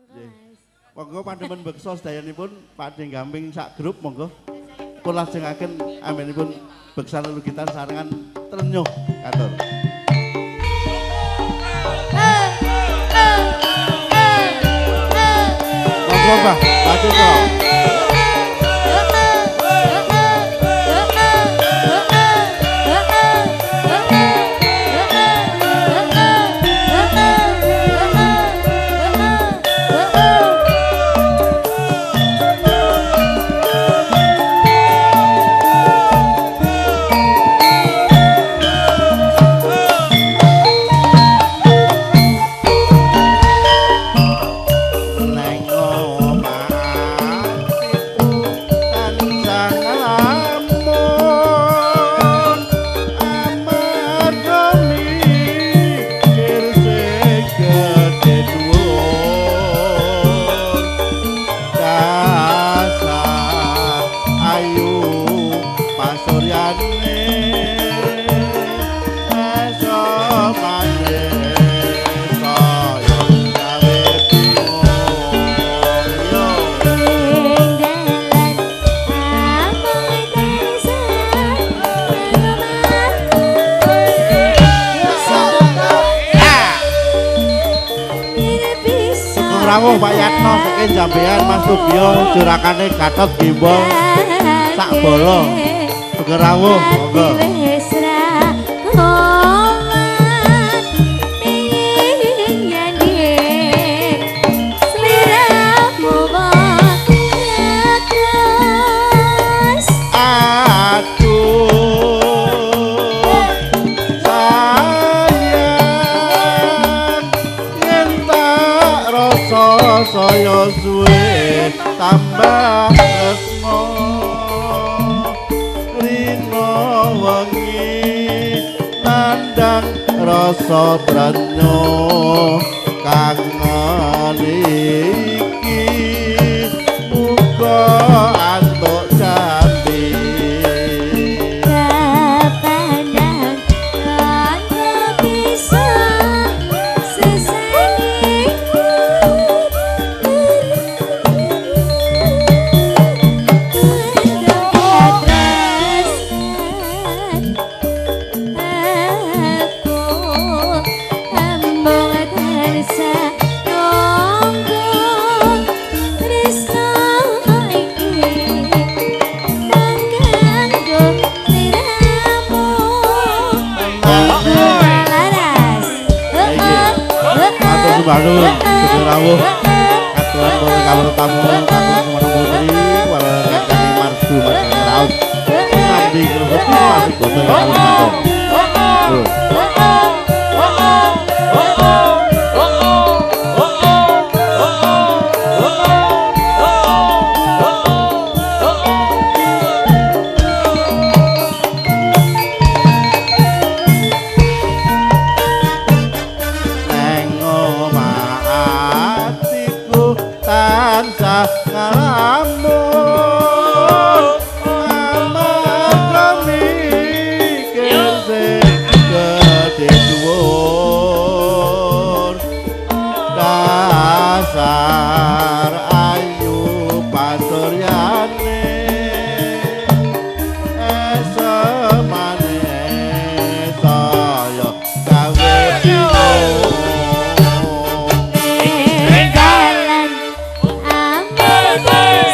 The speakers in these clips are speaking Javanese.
Monggo Mas. Monggo pandemen beksa sedayanipun Pak De Gamping sak grup monggo. Kula lajengaken ambenipun beksa lelugitan sarengan trenyuh katur. Monggo Mbah, Pak Citra. Rawuh Pak Yatno saking Jambean Mas Tugio jurakane Gatot Bimbo sak bolo. Sugeng rawuh monggo. Saya suwe tambah tresno rino wengi nandang rasa trenyo kangen iki muga antuk janji kepandang kanggo bisa Baru sugeng rawuh katuran para kawula tamu kakung Sumono Putri para rekan Mardu Mas Raut Nandi Grobok Mas Boten kawula. Dasar ayu pasuryane esemane saya gawe bingung dalan laras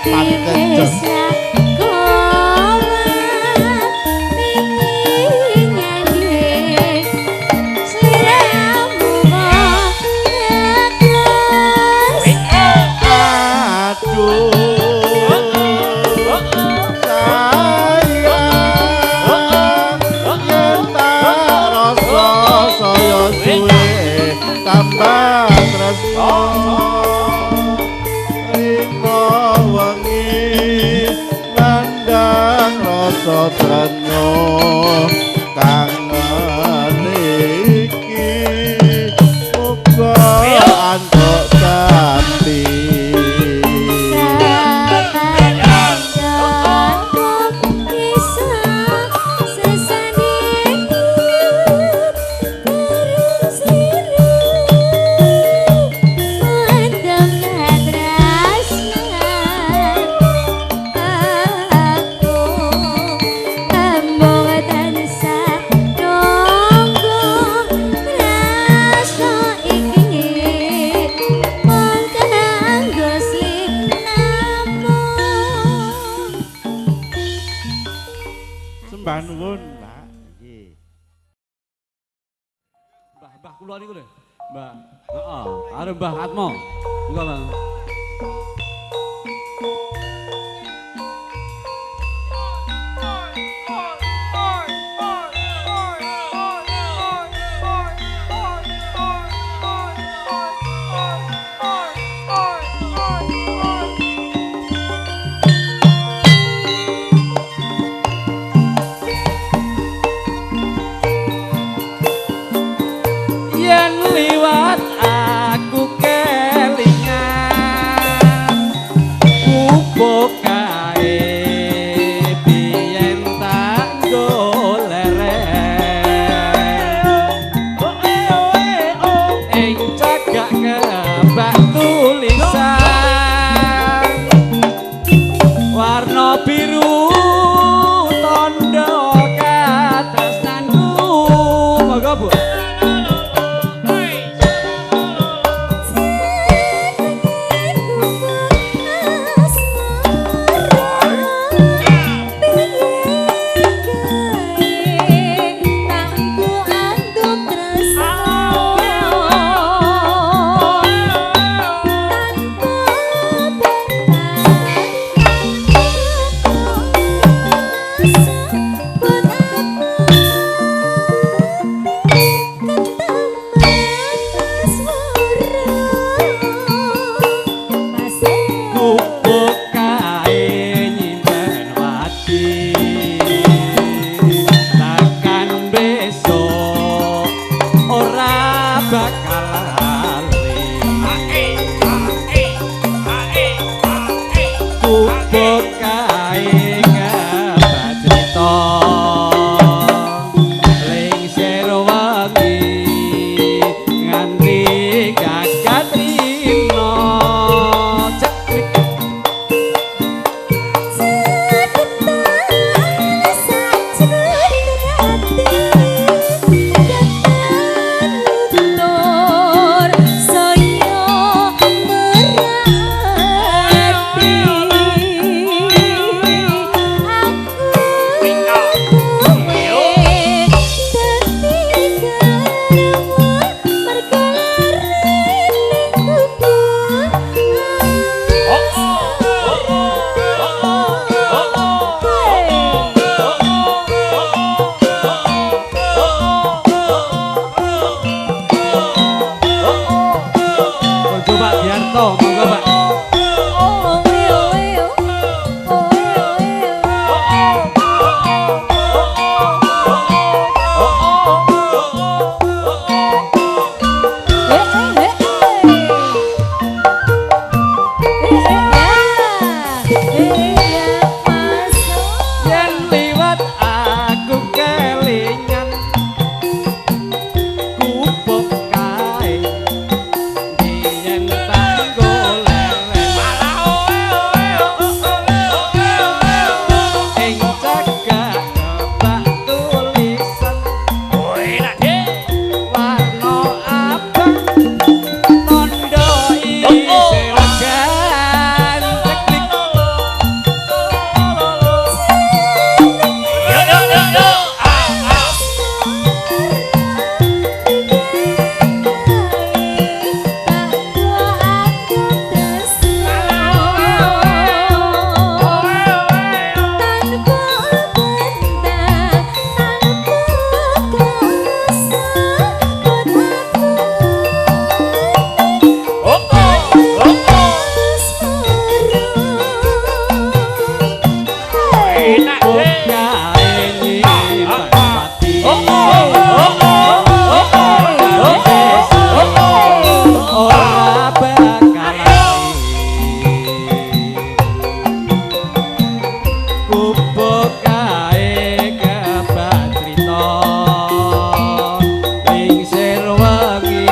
pangkenceng. Tambah tresno rino wengi nandang rasa trenyo kangen iki muga antuk. kula niku lho. Mbah. Heeh, karo Mbah Atmo. Monggo, Bang. Yen liwat aku kelingan gubuk kae biyen tak goleren ing cagak kebak tulisan warna biru tondo katresnanku. Monggo, Bu. Gubuk kae nyimpen wadi tekan besok ora bakal lali. Gubuk kae kebak crita lingsir wengi nganti gagat rina. Cekrik. Monggo Pak Giarto, monggo Pak. Yen liwat aku kelingan gubuk kae biyen tak goleren ing cagak kebak tulisan warna abang tondo isih regan. Ceklik. Gubuk kae nyimpen wadi ora bakal lali. Gubuk kae kebak crita lingsir wengi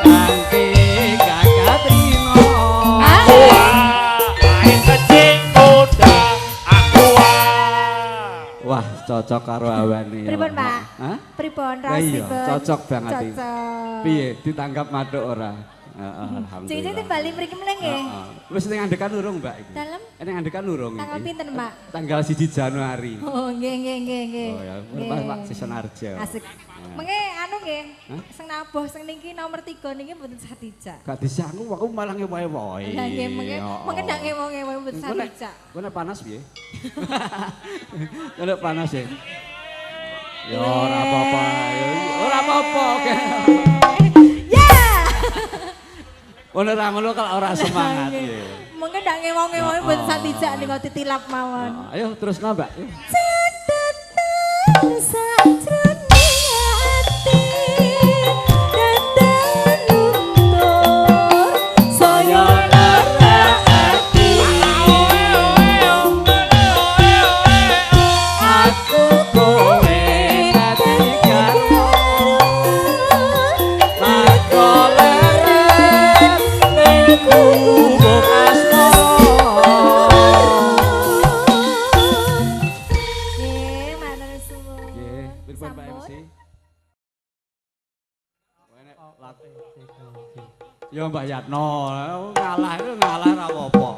nganti gagat rina. Wah, cocok karo awane. Pripun, Pak? Hah? Pripun Lah iya, raosipun? cocok banget iki. Cocok. Piye ditanggap mathuk ora? Heeh, alhamdulillah. Cing-cing timbali mriki meneh nggih. Heeh. Wis ning andekan urung, Mbak iki. Dalem? Ning andekan urung iki. Tanggal pinten, Pak? Tanggal 1 Januari. Oh, nggih nggih nggih nggih. Oh ya, Nggih. Pak Pak Sesenarjo. Asik. Mengke anu nggih, sing nabuh sing niki nomor 3 niki mboten sadijak. Gak disangu aku malah ngewoe-woe. Lah nggih mengke mengke ndak ngewo-ngewo mboten sadijak. Kowe nek panas piye? Kowe nek panas ya. Ya ora apa-apa. Ya ora apa-apa. Oke. Ya. Kowe ora ngono kalau ora semangat ya. Mengke ndak ngewo-ngewo mboten sadijak niku titilap mawon. Ayo terusno, Mbak. Catatan sajroning ati datan luntur saya lara ati aku kowe dadi karo Mako leren aku gubuk asmara. Nggih, matur suwun. Nggih, pripun Pak Sampun. MC? Ya Mbak Yatno, ngalah itu ngalah ra apa-apa.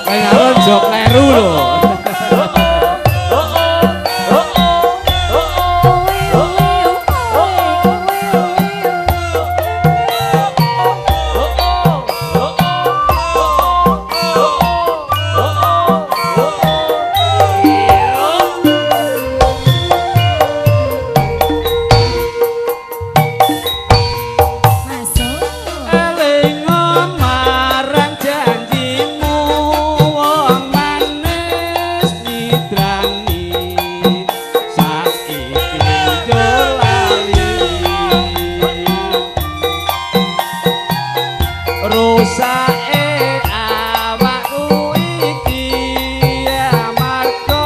Kowe ngalor jok kleru lho. Masuk. Elingo marang janjimu wong manis midrani saiki yo lali rusake awakku iki amarga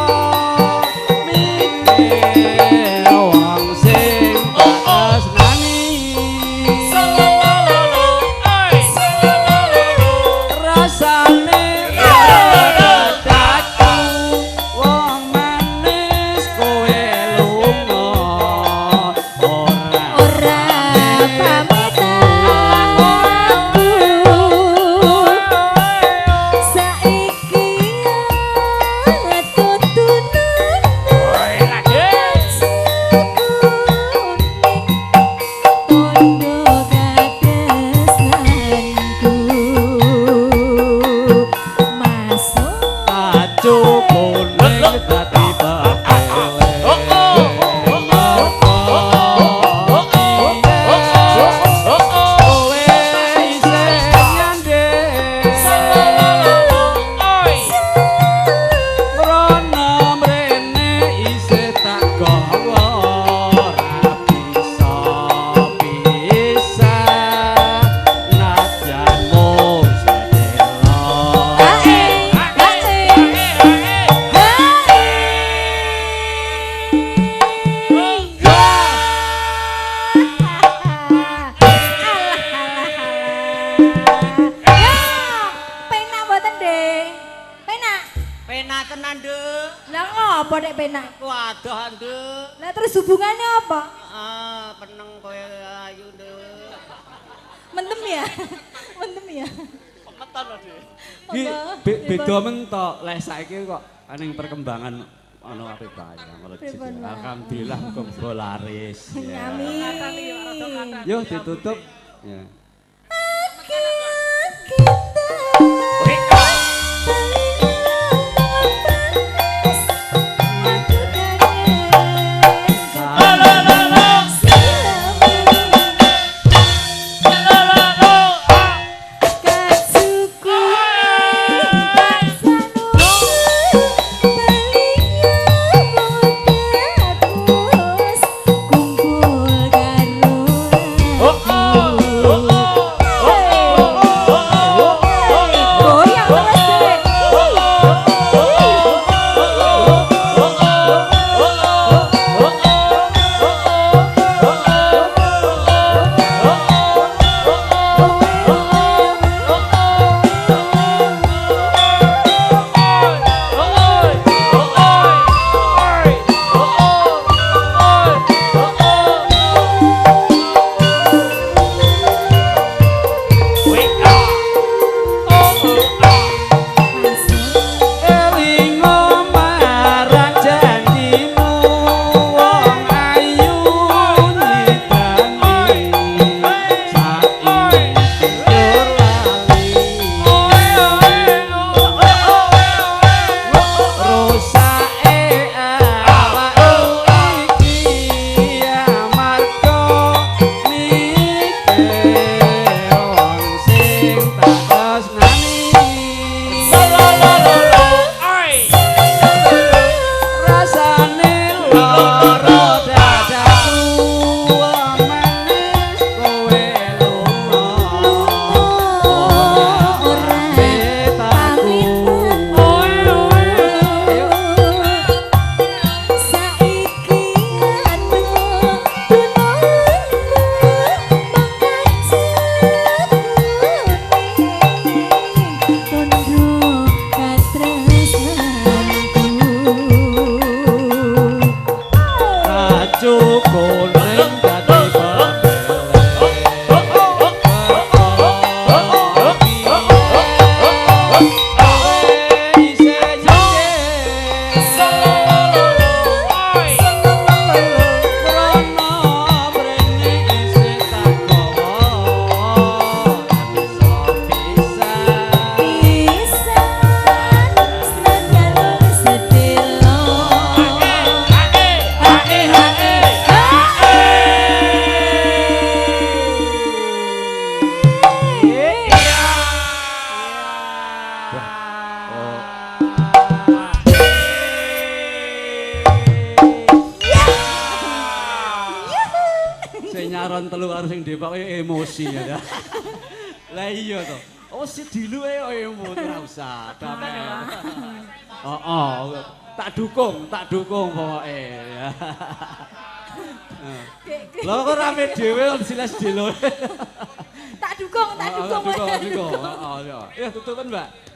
mikir wong sing tresnani rasane dadaku wong manis kowe lunga ora Ora pamit aku saiki tutunan tondo katresnanku masuk acu kuning dadi pepele kowe isih nyandhek Rono mrene isih tak gawa ora bisa pisah najan mung sedelo. Ae, ae, ae. Alah, alah, alah. Ya, penak mboten, Dek? Penak. Penak tenan, Nduk. Lah ngopo Dek penak? Waduh, Nduk. Lah terus hubungannya apa? Ah, peneng kowe ayu, Nduk. Mendem ya? Mendem ya? Ki Monggo. beda mentok lek saiki kok ning perkembangan ana apik bae ngono. Pripun, Pak? Alhamdulillah muga laris. Ya. Amin. Yo ditutup. Ya. Kumpul karo aku. saron telu karo sing Depok emosi ya. Lah iya to. Oh si dilu ae emosi ora usah. Heeh, tak dukung pokoke. Lho kok rame dhewe kok siles dilo. Tak dukung, tak dukung. Dukung. Heeh, iya. Ya tutupen, Mbak.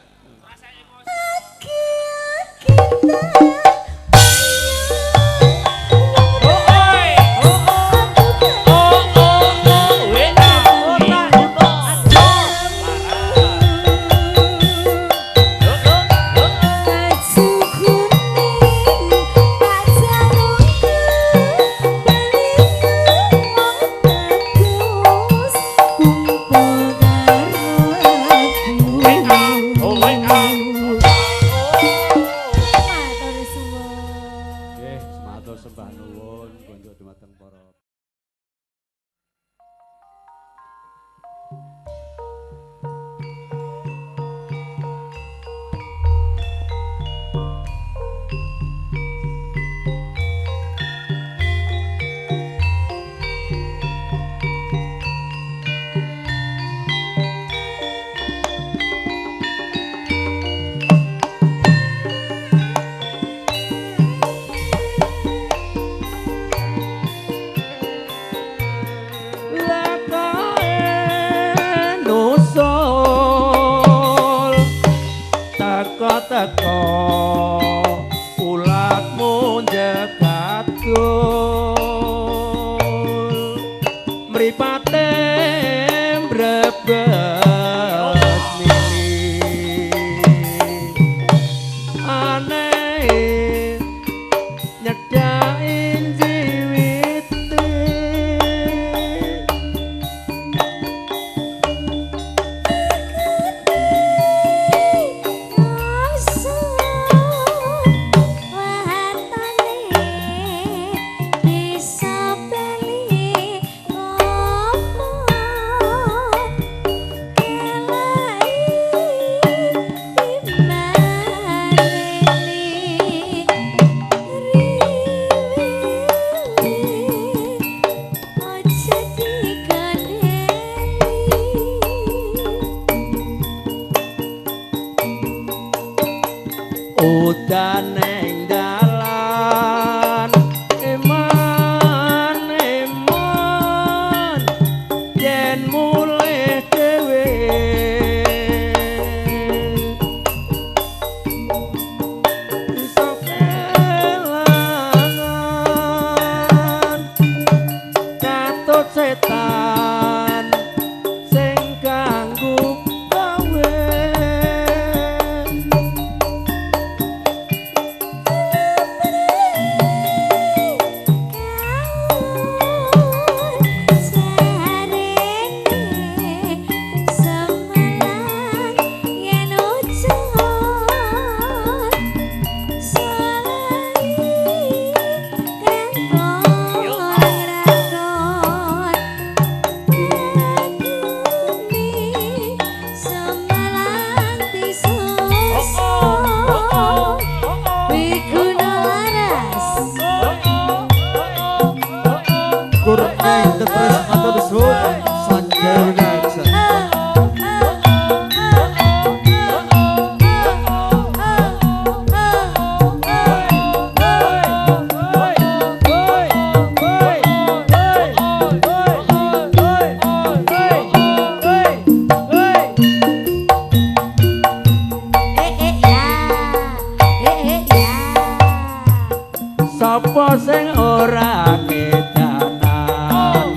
Sapa sing ora kedanan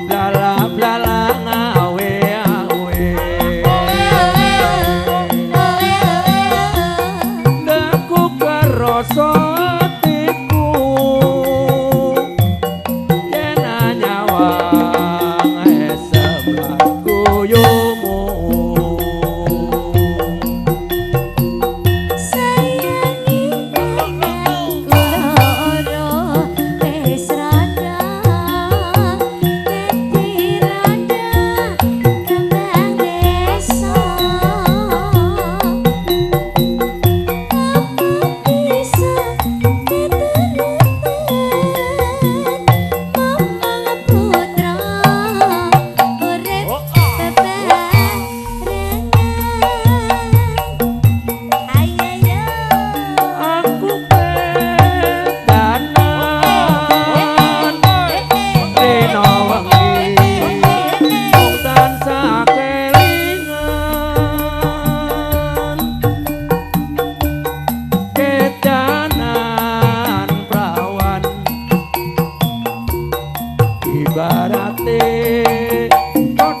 blala-blala ngawe-awe ndaku kerasa atiku yen nyawang esem guyumu. Bisa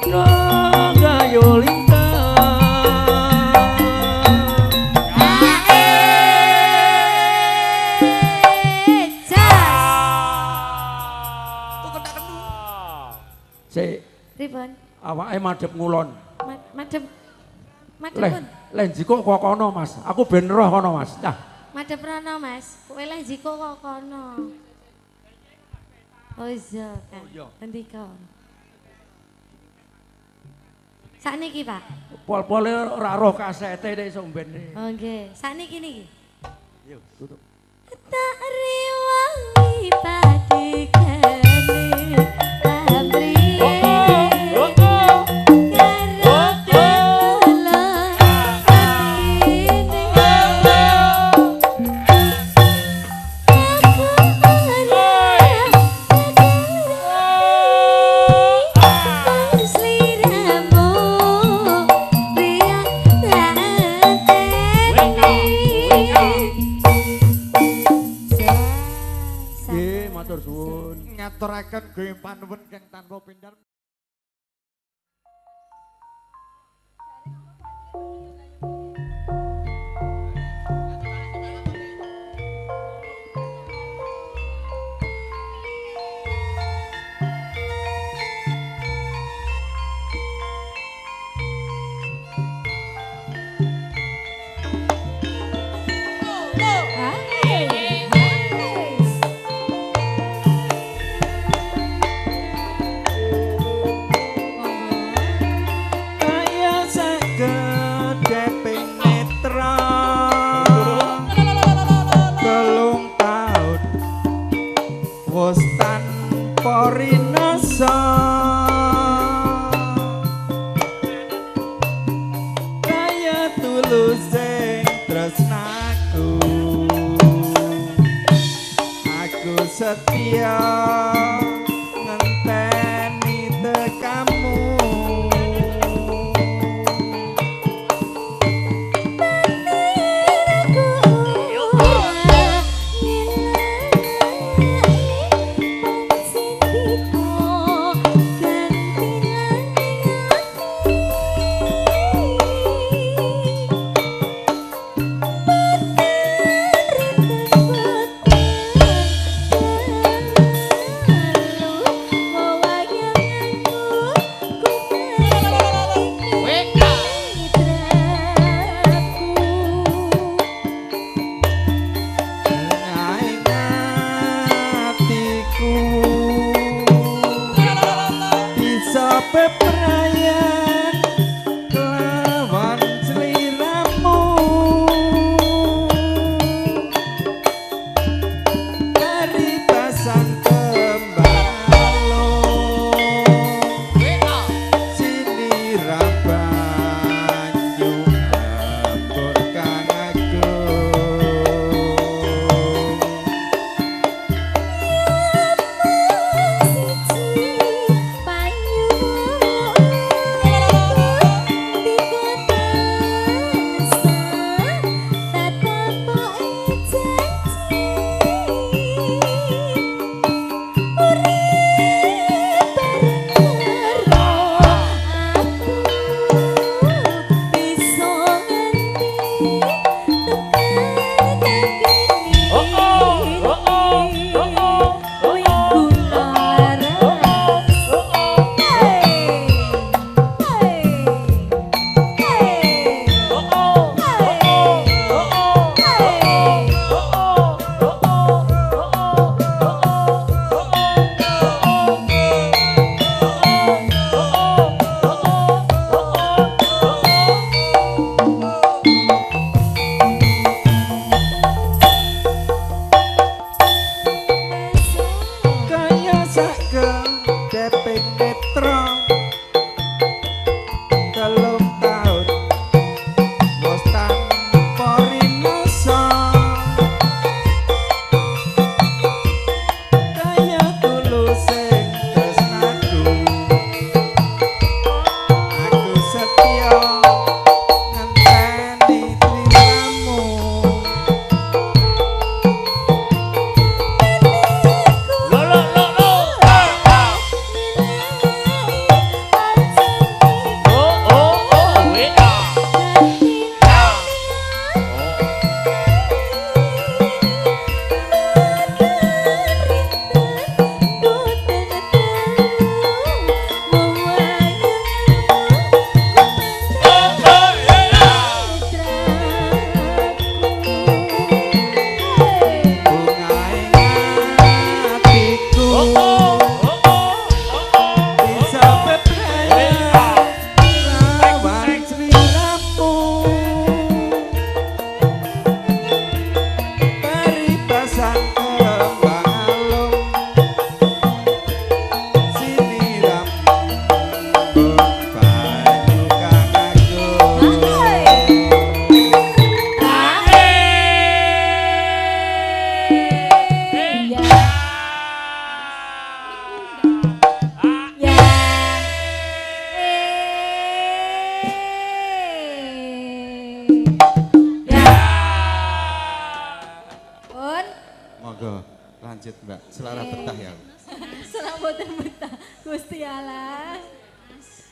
padha gayo lintang. Sik, Pripun? Awake madhep ngulon. Madhep madhep Leh, pun. Leh jikok kok kono, Mas. Aku ben roh kono, Mas. Dah. Madhep rono, Mas. Kowe leh jikok kok kono. Oh iya, Kak. Ngendika. Sakniki, Pak. Pol-pole ora roh kasete nek iso ben. Oh nggih, sakniki niki. Yo, tutup. Tak rewangi padikane pamrih. Nggih, matur suwun. Ngaturaken guyub panuwun kang tanpa pindar. Hai. Dilanjut, Mbak. Selara betah ya. Selara boten betah. Gusti Allah.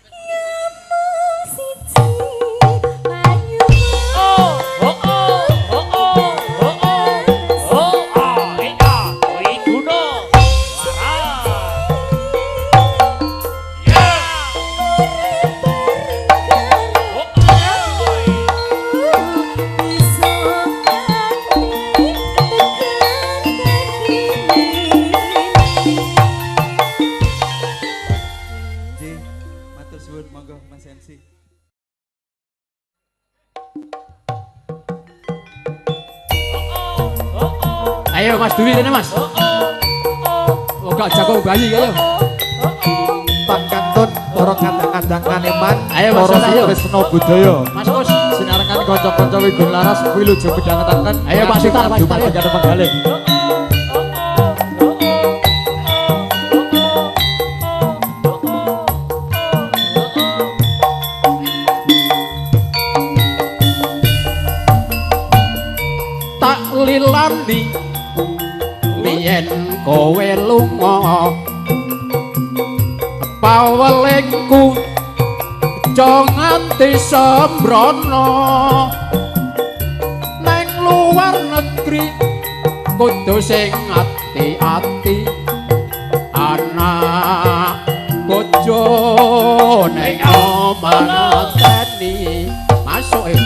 Ngamung siji banyu. Oh, oh, oh, oh, oh, oh, oh, oh, ah, iya, Wiguno. Ya. Matur suwun, monggo Mas MC. Ayo Mas Dwi rene Mas. Oh gak jago bayi ayo. Tak kantun para kadang-kadang kaneman, ayo Mas, para ayo. Tresno Budaya. Mas Kus, sinarengan kanca-kanca Wigun Laras wilujeng midhangetaken. Ayo Pak Sutar, Pak Sutar. Manggalih. Tak lilani yen kowe lunga pawelingku aja nganti sembrono neng luar negeri kudu sing ati-ati anak bojo ning omah ngenteni masuk e.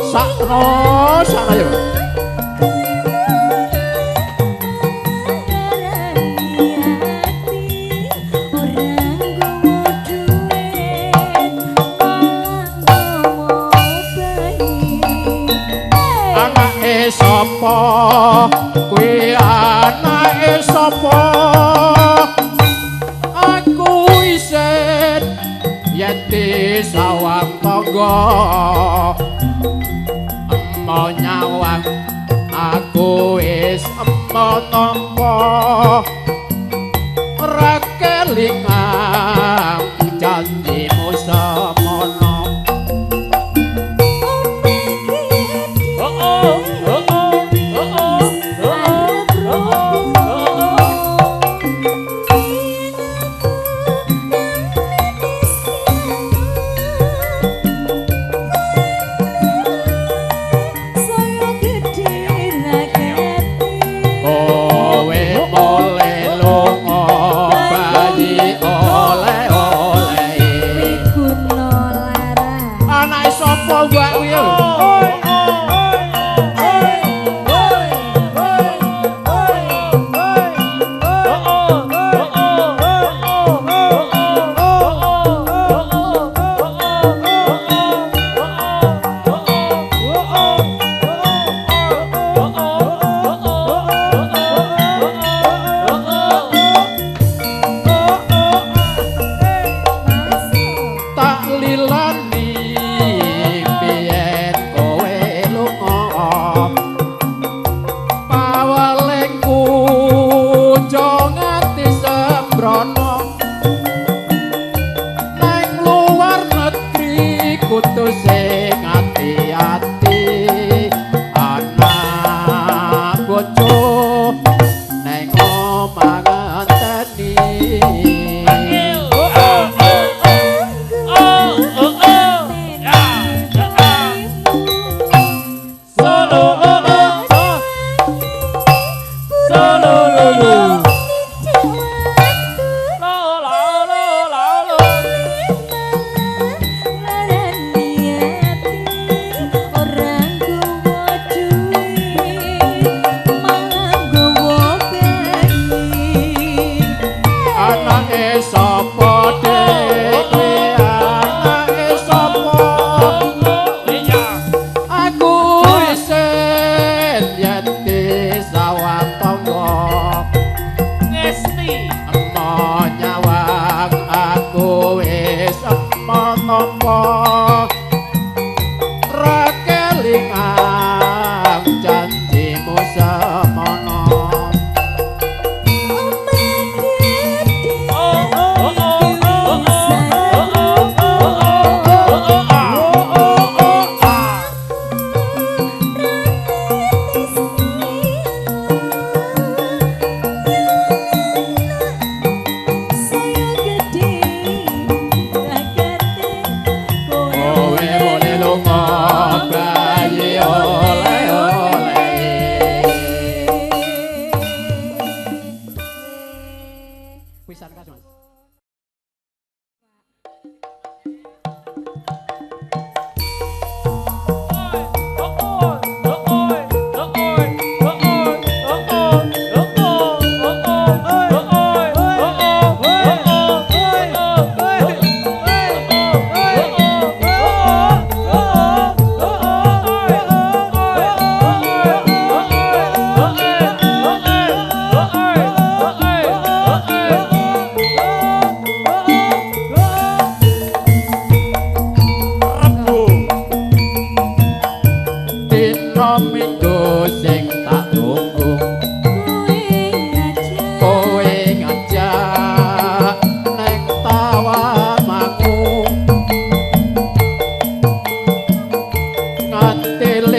Sakno, sakno ya. Anake sapa? Kuwi anake sapa? Aku isin yen disawang tangga. Emo nyawang aku wis emo tampa ora kelingan janjimu semono. Oh oh oh oh oh oh oh. Kowe mulih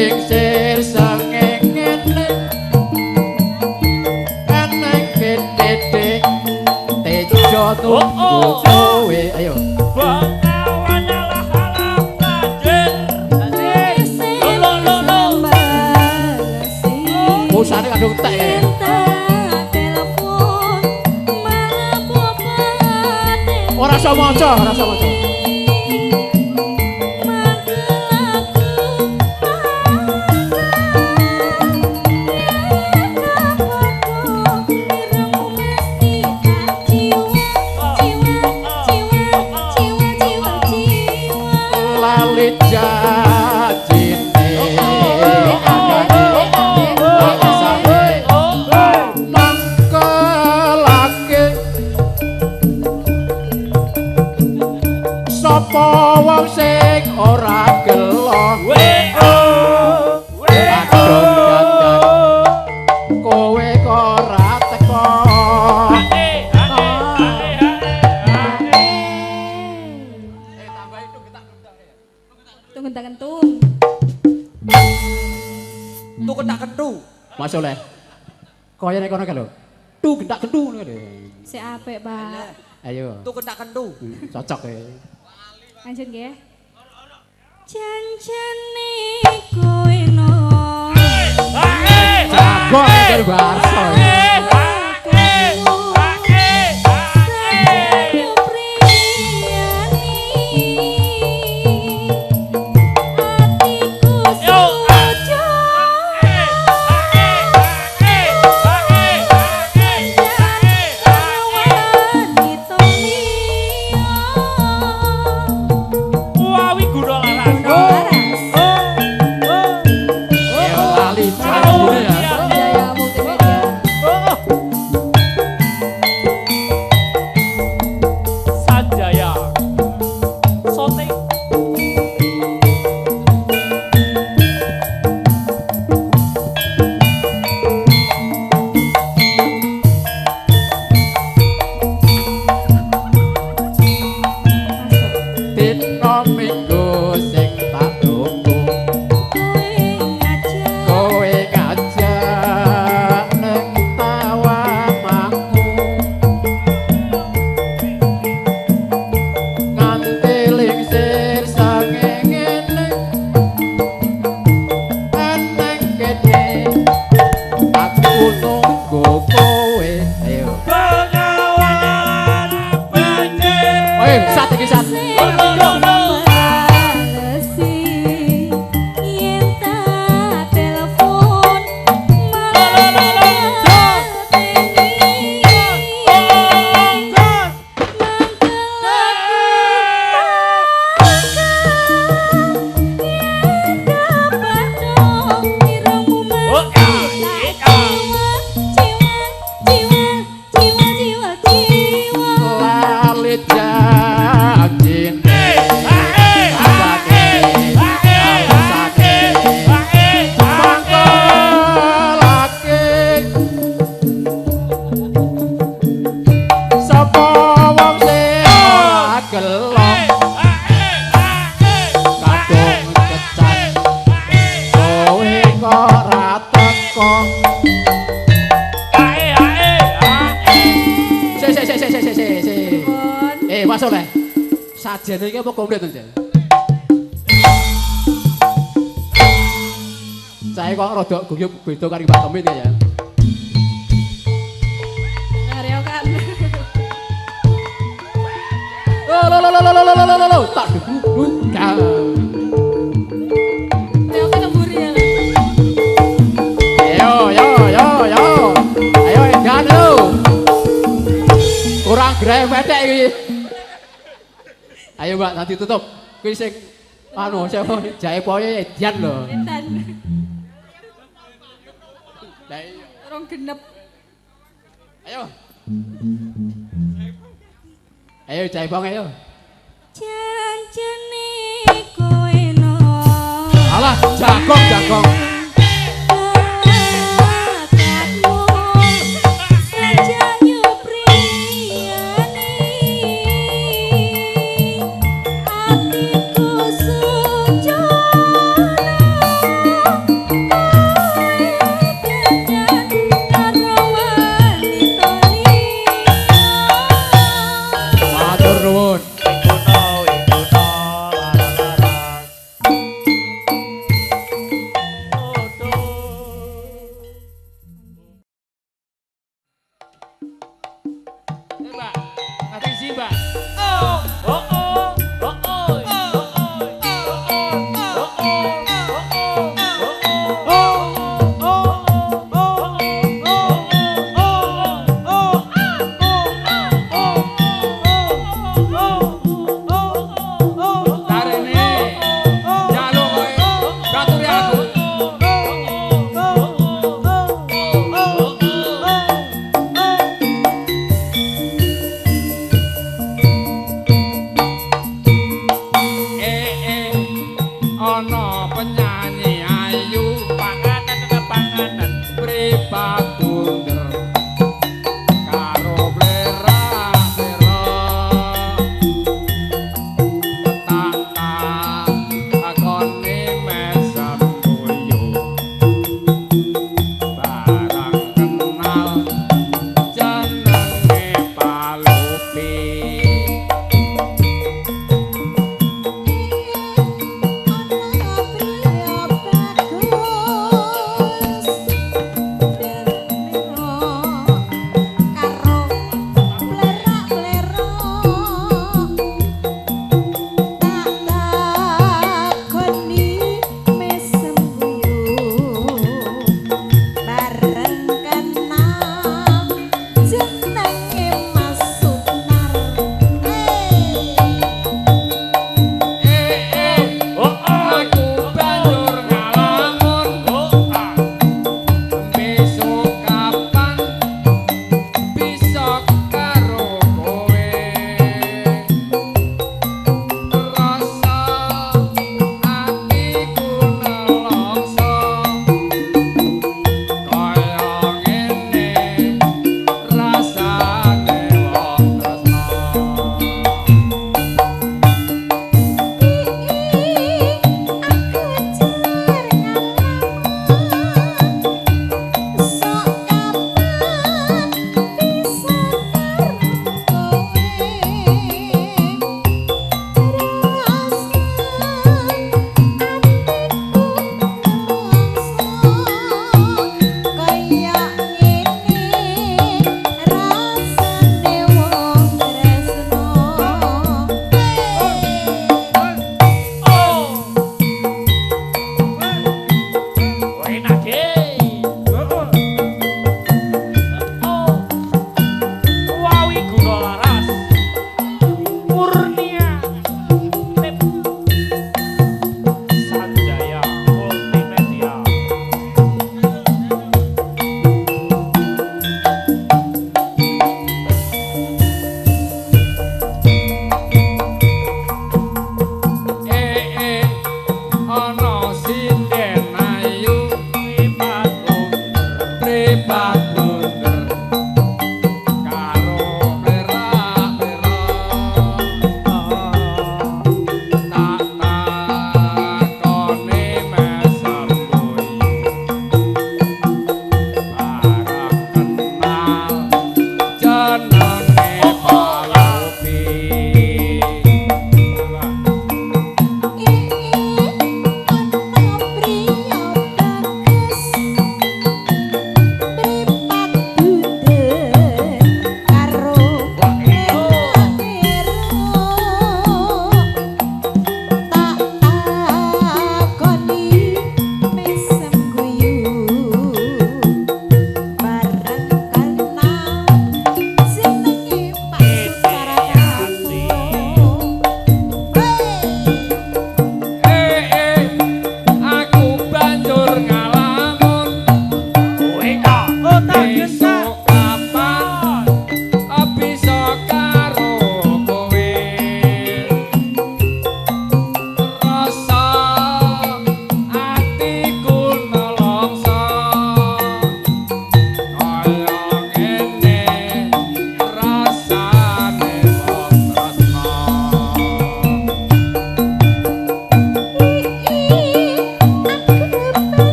Lingsir sangenge eneng kene tejo tunggu kowe. Ayo. Bengawan alah alah banjir. Lo lo lo. Pulsane kadung tek. Ora iso maca, ora iso maca. Lali janjine mangkelake sapa wong sing ora gelo kadung dandan kowe kok ora teko. Tunggu tak kentung. Tuku tak kentu. Mas Soleh. Kaya nek kono kae lho. Tu gentak kentu ngono lho. Sik apik, Pak. Ayo. Tuku tak kentu. Cocok e. Lanjut nggih. Janjane kowe no. Jago dari Barso. Wawi guna laras. Ya lali janjine ya. Jaya Multimedia. Sanjaya. Sote. Dina Minggu sing tak tunggu kowe ngajak nang tawangku nganti lingsir sangenge eneng kene aku nunggu kowe. Ayo. Bengawan alah banjir. Oke, sat iki sat. Lali janjine mangkelake sapa wong sing ora gelo kadung kecan kowe kok ora teko. Sik sik sik sik sik sik sik. Mas Soleh. Sajene iki apa komplit to, Jen? Saya kok rada guyub beda karo Pak Tomit ya. Ngareokan. Lo lo lo lo lo lo lo lo lo tak dudu. Ngareokan mburi ya. Ayo yo yo yo. Ayo edan yo. Kurang gremetek iki. Ayo Mbak, nanti tutup. Kuwi sing anu sapa jaepoe edian lho. Edan. Lah iya. Rong genep. Ayo. Ayo jaipong ayo. Janjane kowe no. Alah, jagong jagong. Atiku sujono.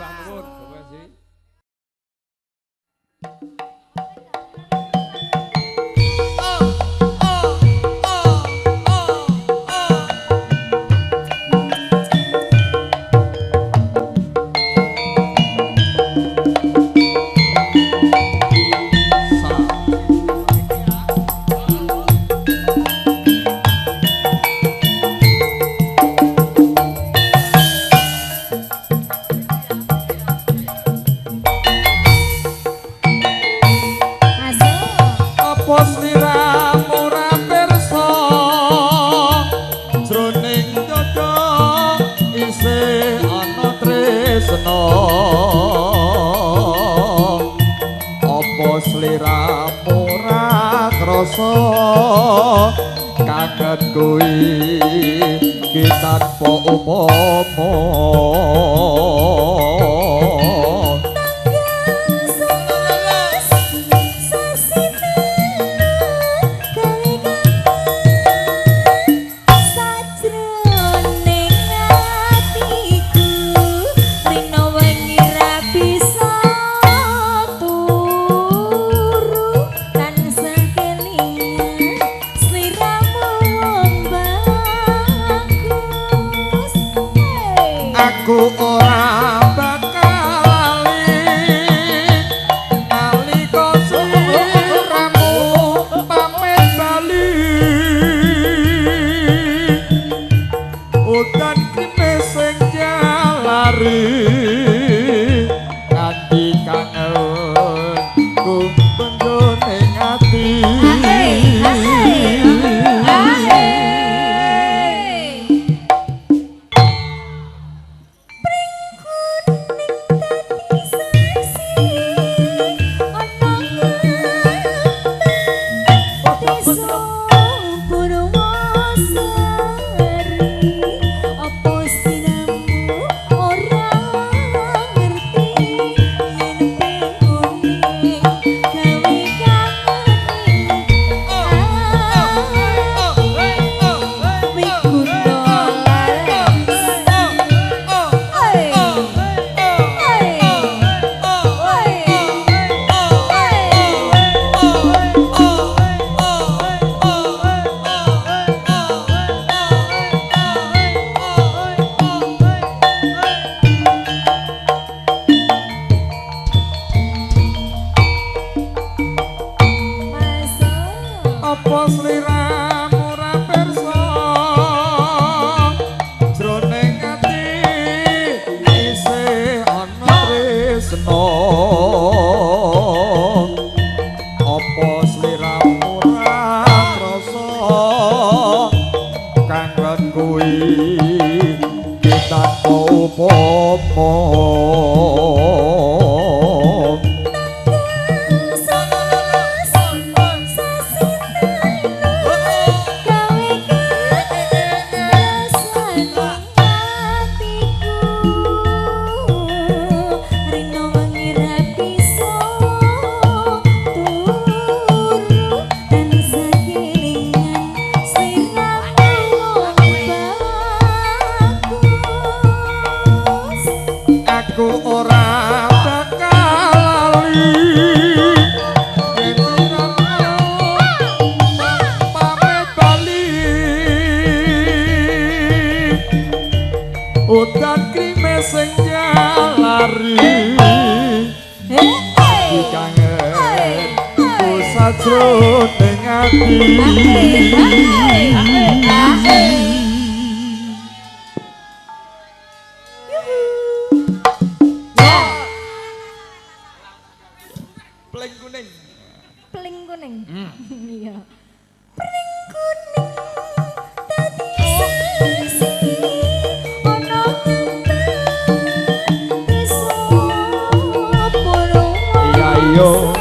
Sembah nuwun, Bapak Haji. Apa sliramu ora pirsa jroning dada isih ana tresna, apa sliramu ora krasa kangen kuwi iki tanpa upama. Aku ora bakal lali nalika sliramu pamit bali, udan krimis sing jalari nganti kangenku benjone ati. Apa sliramu ora pirsa jroning ati isih ana tresna, apa sliramu ora krasa kangen kuwi iki tanpa upama. Aku ora bakal lali yen pamit bali, udan krimis sing jalari kangen ku sajroning ati. Pling kuning. Pling kuning. Iya. Pling kuning dadi saksi ana ngentas desa Purwo. Iya iya.